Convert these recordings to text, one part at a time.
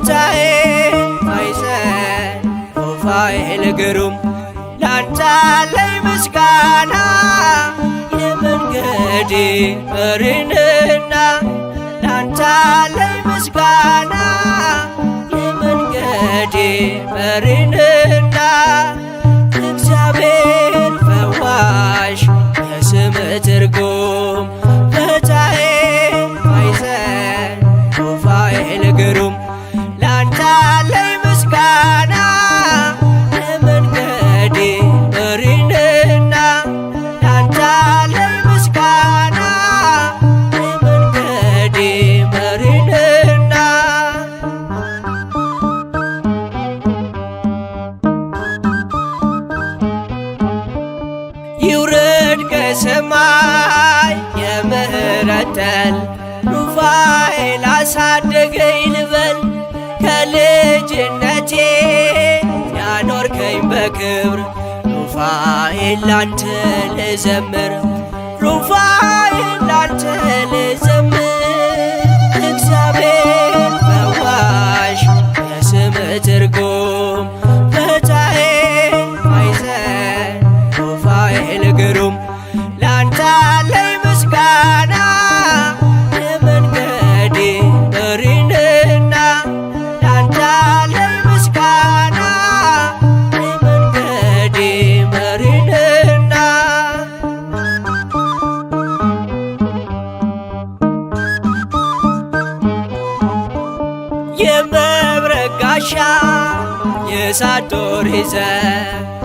ፈታዬ ማይዘን ሩፋኤል ግሩም ላንተ አለኝ ምስጋና የመንገዴ መሪንና ላንተ አለኝ ምስጋና የመንገዴ መሪንና እግዚአብሔር ፈዋሽ የስም ትርጉም ፈታዬ ማይዘን ሩፋኤል ግሩም ላንተ አለኝ ምስጋና የመንገዴ መሪንና ላንተ አለኝ ምስጋና የመንገዴ መሪንና። ይውረድ ከሰማይ የምህረት ጠል ሩፋኤል አሳደገኝ ልበል ከልጅነቴ ያኖርከኝ በክብር ሩፋኤል ላንተ ልዘምር ሩፋኤል ላንተ ልዘምር። እግዚአብሔር ፈዋሽ የስም ትርጉም ፈታዬ ማይዘን ሩፋኤል ግሩም ላንተ አለኝ ምስጋና የመንገዴ መሪንና ላንተ አለኝ ምስጋና የመንገዴ መሪንና። የመብረቅ ጋሻ የእሳት ጦር ይዘህ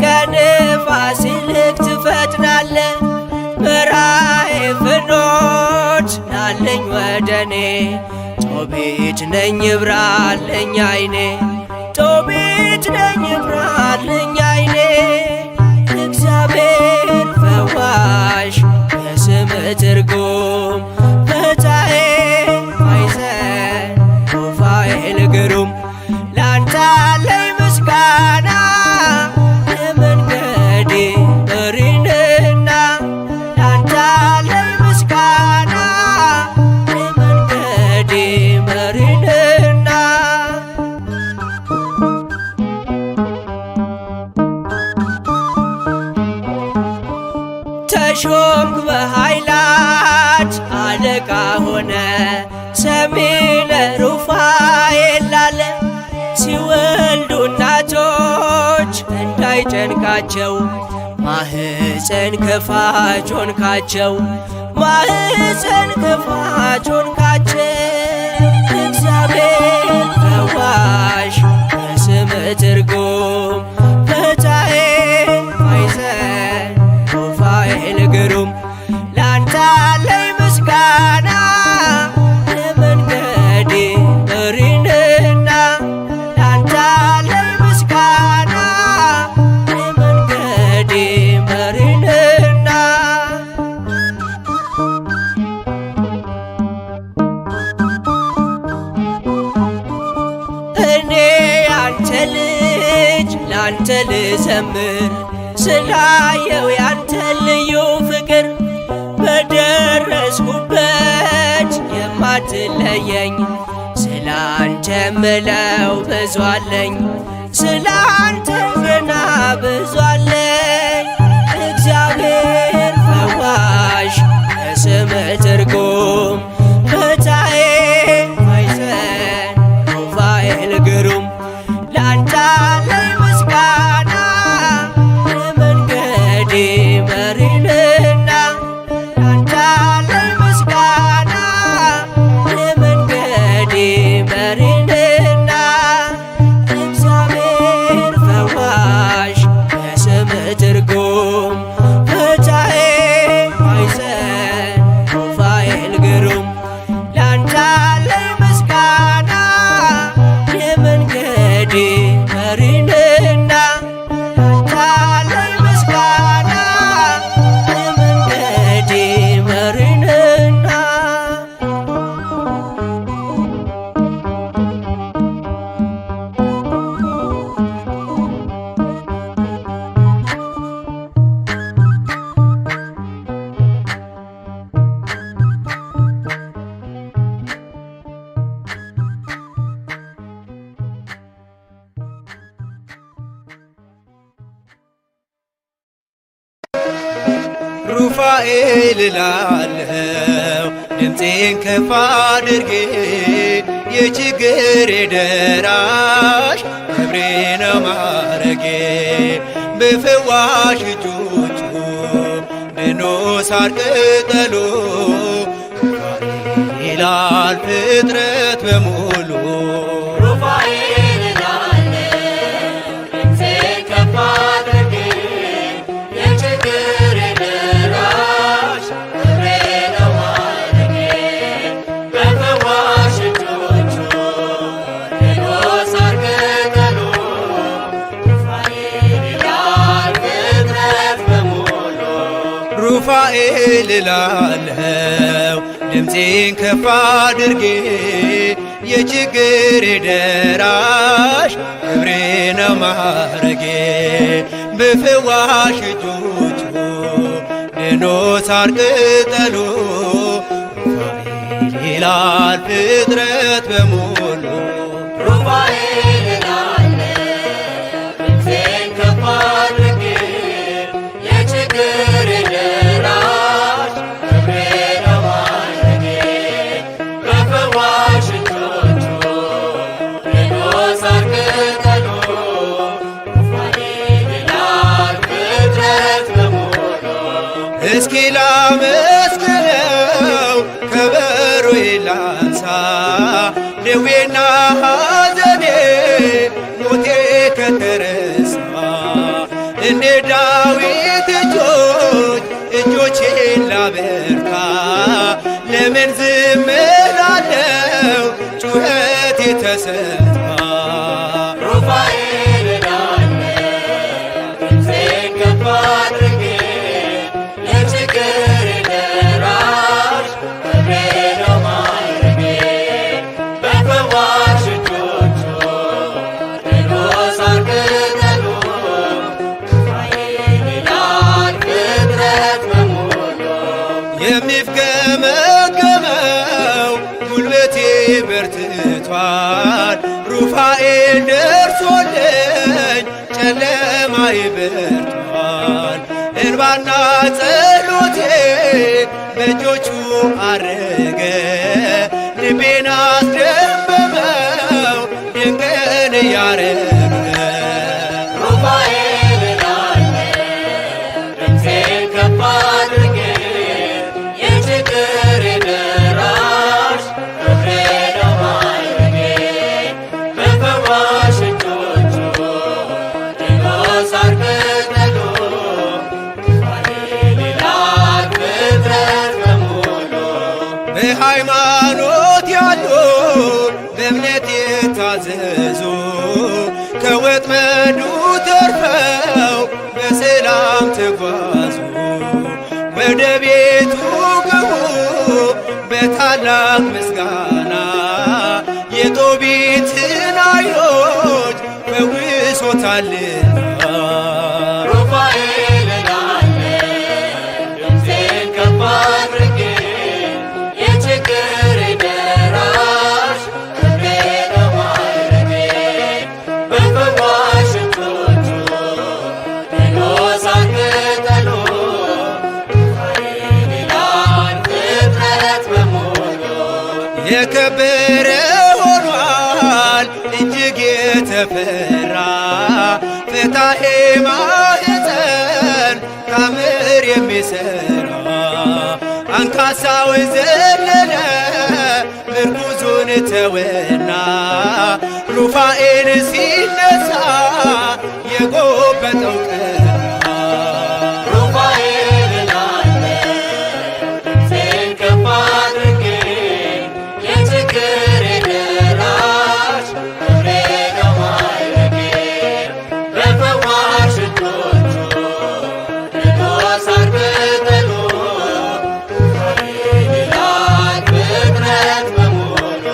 ከንፋስ ይልቅ ትፈጥናለህ። መራሔ ፍኖት ናለኝ ወደኔ ጦቢት ነኝ ይብራልኝ አይኔ ጦቢት ነኝ ይብራልኝ አይኔ። እግዚአብሔር ፈዋሽ የስም ትርጉም ፈታዬ ማይዘን ሩፋኤል ግሩም ላንተ አለኝ ምስጋና የመንገዴ መሪንና ላንተ አለኝ ምስጋና የመንገዴ መሪንና። ተሾምክ በኃይላት አለቃ ሆነ ሰሚነ ሩፋኤል ላለ ሲወልዱ እናቶች እንዳይጨንቃቸው ማህፀን ከፋች ሆንካቸው ማህፀን ከፋች ሆንካቸው። እግዚአብሔር ፈዋሽ የስም ትርጉም ፈታዬ ማይዘን ሩፋኤል ግሩም ላንተ አለኝ ምስጋና የመንገዴ መሪንና ላንተ አለኝ ምስጋና የመንገዴ መሪንና። እኔ ያንተ ልጅ ላንተ ልዘምር ስላየው ያንተ ልዩ ፍቅር በደረስኩበት የማትለየኝ ስላንተ ምለው ብዙ አለኝ ስላንተ ገና ብዙ አለኝ። እግዚአብሔር ፈዋሽ የስም ትርጉም ፈታዬ ማይዘን ሩፋኤል ግሩም ላንተ አለኝ ምስጋና የመንገዴ መሪንና ላንተ አለኝ ምስጋና የመንገዴ መሪንና። እግዚአብሔር ፈዋሽ የስም ትርጉም ፈታዬ ማይዘን ሩፋኤል ግሩም ላንተ አለኝ ምስጋና የመንገዴ መሪንና ላንተ አለኝ ምስጋና የመንገዴ መሪንና። ሩፋኤል እላለሁ ድምፄን ከፍ አድርጌ የችግሬ ደራሽ ክብሬ ነው ማረጌ በፈዋሽ እጆቹ ድኖ ሳር ቅጠሉ ሩፋኤል ይላል ፍጥረት በሙሉ። ሩፋኤል እላለሁ ድምፄን ከፍ አድርጌ የችግሬ ደራሽ ክብሬ ነው ማዕረጌ በፈዋሽ እጆቹ ድኖ ሳር ቅጠሉ ሩፋኤል ይላል ፍጥረት በሙሉ። ሩፋኤል እላለሁ ድምፄን ከፍ አድርጌ የችግሬ ደራሽ ክብሬ ነው ማረጌ በፈዋሽ እጆቹ ድኖ ሳር ቅጠሉ ሩፋኤል ይላል ፍጥረት በሙሉ። ሩፋኤል እላለሁ ድምፄን ከፍ አድርጌ የችግሬ ደራሽ ክብሬ ነው ማዕረጌ በፈዋሽ እጆቹ ድኖ ሳር ቅጠሉ ሩፋኤል ይላል ፍጥረት በሙሉ። እስኪ ላመስግነው ከበሮ ላንሳ ደዌና ሐዘኔ ሞቴ ከተረሳ እንደ ዳዊት እጆች እጆቼን ላበርታ ለምን ዝም እላለሁ ጩኸቴ ተሰማ። ሩፋኤል እላለሁ ድምፄን ከፍ አድርጌ የችግሬ ደራሽ ክብሬ ነው ማዕረጌ በፈዋሽ እጆቹ ድኖ ሳር ቅጠሉ ሩፋኤል ይላል ፍጥረት በሙሉ። የሚፍገመገመው ጉልበቴ በርትቷል፣ ሩፋኤል ደርሶልኝ ጨለማዬ በርቷል። እንባና ጸሎቴ በእጆቹ አረገ ልቤን አስደመመው ድንቅን እያረገ። ሩፋኤል እላለሁ ድምፄን ከፍ አድርጌ የችግሬ ደራሽ ክብሬ ነው ማዕረጌ በፈዋሽ እጆቹ ድኖ ሳር ቅጠሉ ሩፋኤል ይላል ፍጥረት በሙሉ። በሃይማኖት ያሉ በእምነት የታዘዙ ከወጥመዱ ተርፈው በሰላም ተጓዙ። ወደ ቤቱ ግቡ በታላቅ ምስጋና የጦቢትን ዓይኖች ፈውሶታልና። ሩፋኤል እላለሁ ድምፄን ከፍ አድርጌ የችግሬ ደራሽ ክብሬ ነው ማዕረጌ በፈዋሽ እጆቹ ድኖ ሳር ቅጠሉ ሩፋኤል ይላል ፍጥረት በሙሉ። የከበረ ሆኗል እጅግ የተፈራ ፈታሔ ማኅፀን ታምር የሚሠራ አንካሳውን ዘለለ ምርኩዙን ተወና ሩፋኤል ሲነሳ የጎበጠው ቀና። ሩፋኤል እላለሁ ድምፄን ከፍ አድርጌ የችግሬ ደራሽ ክብሬ ነው ማዕረጌ በፈዋሽ እጆቹ ድኖ ሳር ቅጠሉ ሩፋኤል ይላል ፍጥረት በሙሉ።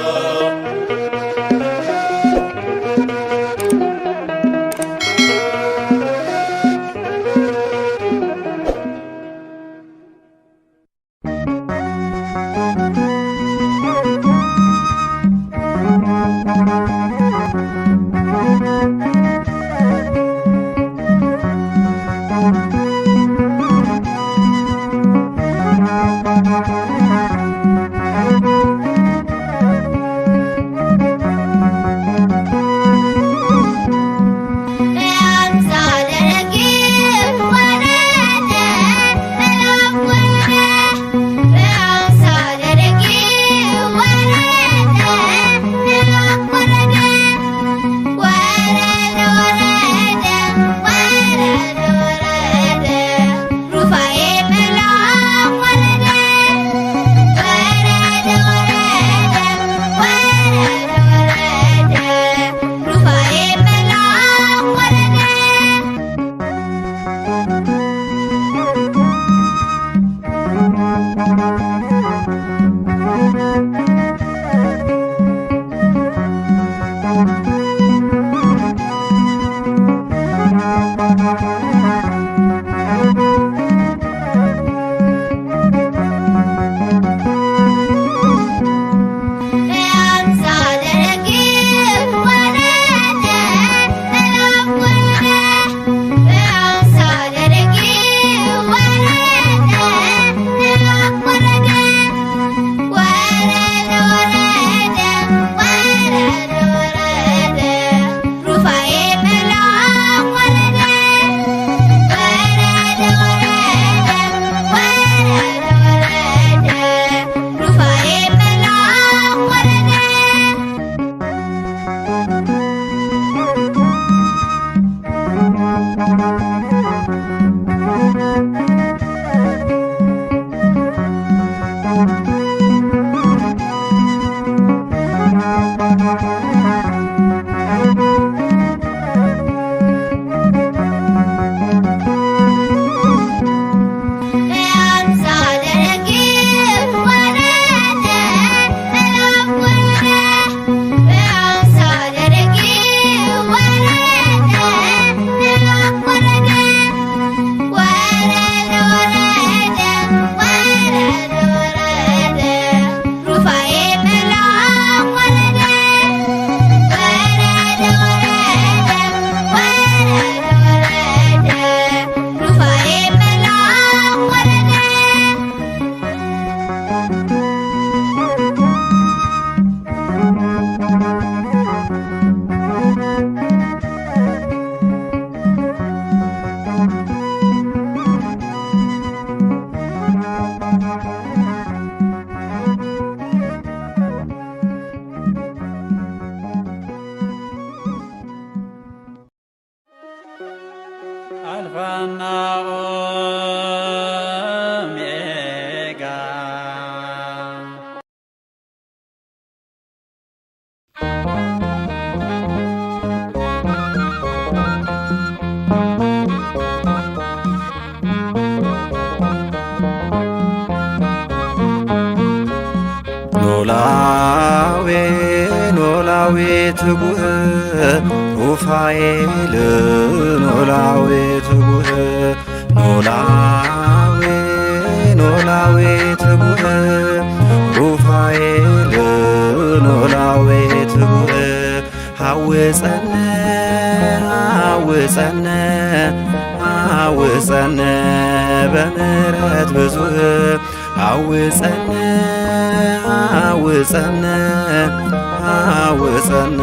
አልፋና ኦሜጋ። ኖላዌ ኖላዊ ትጉህ ሩፋኤል፣ ኖላዊ ትጉህ፣ ኖላዊ ኖላዊ ትጉህ ሩፋኤል፣ ኖላዊ ትጉህ። ሐውፀነ ሐውፀነ ሐውፀነ በምሕረት ብዙህ፣ ሐውፀነ ሐውፀነ ሐውፀነ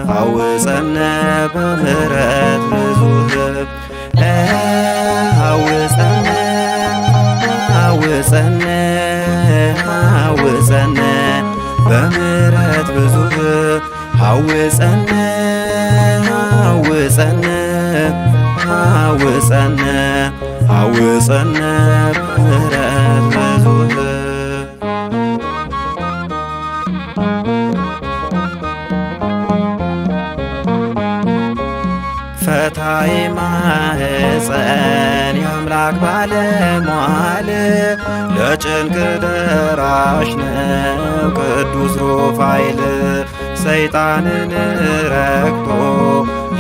ሐውፀነ በምሕረት ብዙህ፣ ሐውፀነ ሐውፀነ ሐውፀነ በምሕረት ብዙህ፣ ሐውፀነ ሐውፀነ ሐውፀነ ሐውፀነ በምሕረት ብዙህ። ፈታይ ማህፀን የአምላክ ባለሟል፣ ለጭንቅ ደራሽ ነው ቅዱስ ሩፋኤል። ሰይጣንን ረግጦ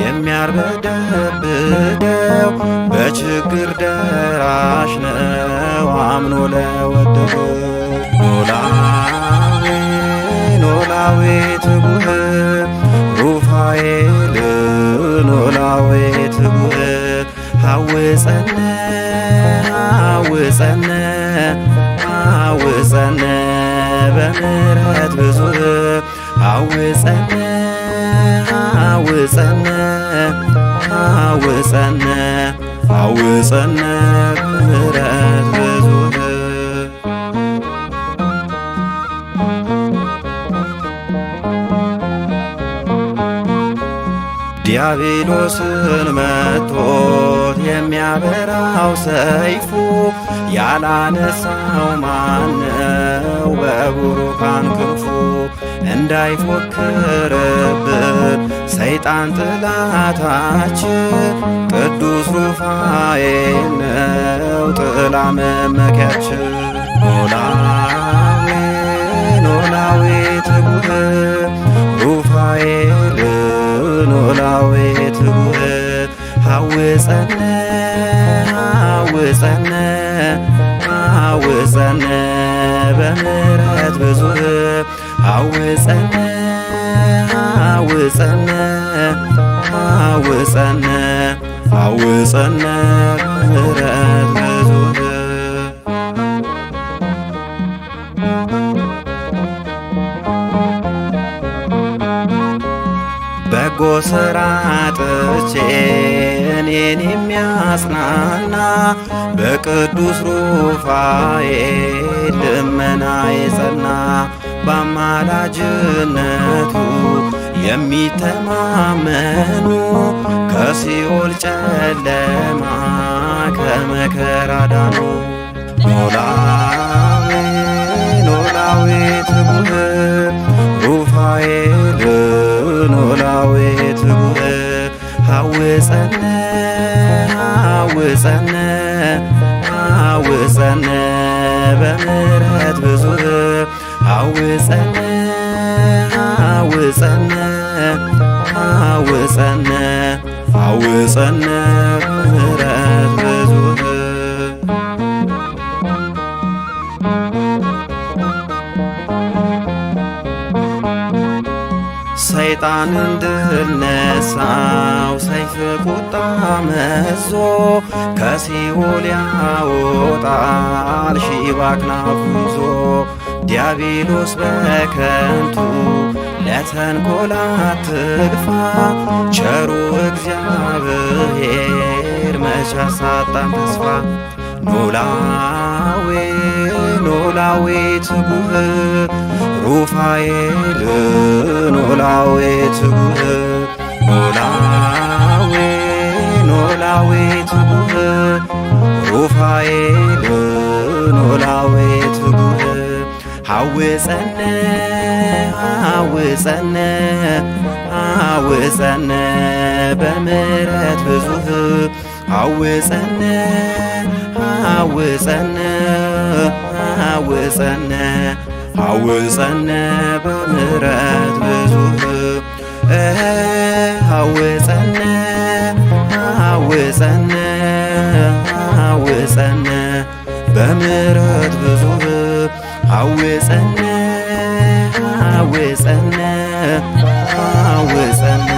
የሚያርበደብደው፣ በችግር ደራሽ ነው አምኖ ለወደደው። ኖላዊ ኖላዊ ትጉህ ሩፋኤል፣ ኖላዊ ትጉህ፣ ሐውፀነ ሐውፀነ ሐውፀነ በምሕረት ብዙህ፣ ሐውፀነ ሐውፀነ ሐውፀነ ሐውፀነ በምሕረት ብዙህ። ዲያብሎስን መቶት የሚያበራው ሰይፉ፣ ያላነሳው ማነው በቡሩካን ክንፉ? እንዳይፎክርብን ሰይጣን ጥላታችን፣ ቅዱስ ሩፋኤል ነው ጥላ መመኪያችን። ኖላዊ ኖላዊ ትጉህ ሩፋኤል፣ ኖላዊ ትጉህ፣ ሐውፀነ ሐውፀነ ሐውፀነ በምሕረት ብዙህ፣ ሐውፀነ ሐውፀነ ሐውፀነ ሐውፀነ በምሕረት ብዙህ። በጎ ስራ ጥቼ እኔን የሚያጽናና፣ በቅዱስ ሩፋኤል ልመና የጸና፣ በአማላጅነቱ የሚተማመኑ ከሲኦል ጨለማ ከመከራ ዳኑ። ኖላዊ ኖላዊ ትጉህ ሩፋኤል፣ ኖላዊ ትጉህ፣ ሐውፀነ ሐውፀነ ሐውፀነ በምሕረት ብዙህ፣ ሐውፀነ ሐውፀነ ሐውፀነ ሐውፀነ በምሕረት ብዙህ። ሰይጣንን ድል ነሳው ሰይፍ ቁጣ መዞ፣ ከሲኦል ያወጣል ሺህ አክናፉን ይዞ። ዲያብሎስ በከንቱ ለተንኮል አትልፋ፣ ቸሩ እግዚአብሔር መች አሳጣን ተስፋ። ኖላዊ ኖላዊ ትጉህ ሩፋኤል፣ ኖላዊ ትጉህ፣ ኖላዊ ኖላዊ ኖላዊ ትጉህ ሩፋኤል ኖላዊ ትጉህ ሐውፀነ ሐውፀነ ሐውፀነ በምሕረት ብዙህ ሐውፀነ ሐውፀነ ሐውፀነ ሐውፀነ በምሕረት ብዙህ ሐውፀነ ሐውፀነ ሐውፀነ በምሕረት ብዙህ ሐውፀነ ሐውፀነ ሐውፀነ።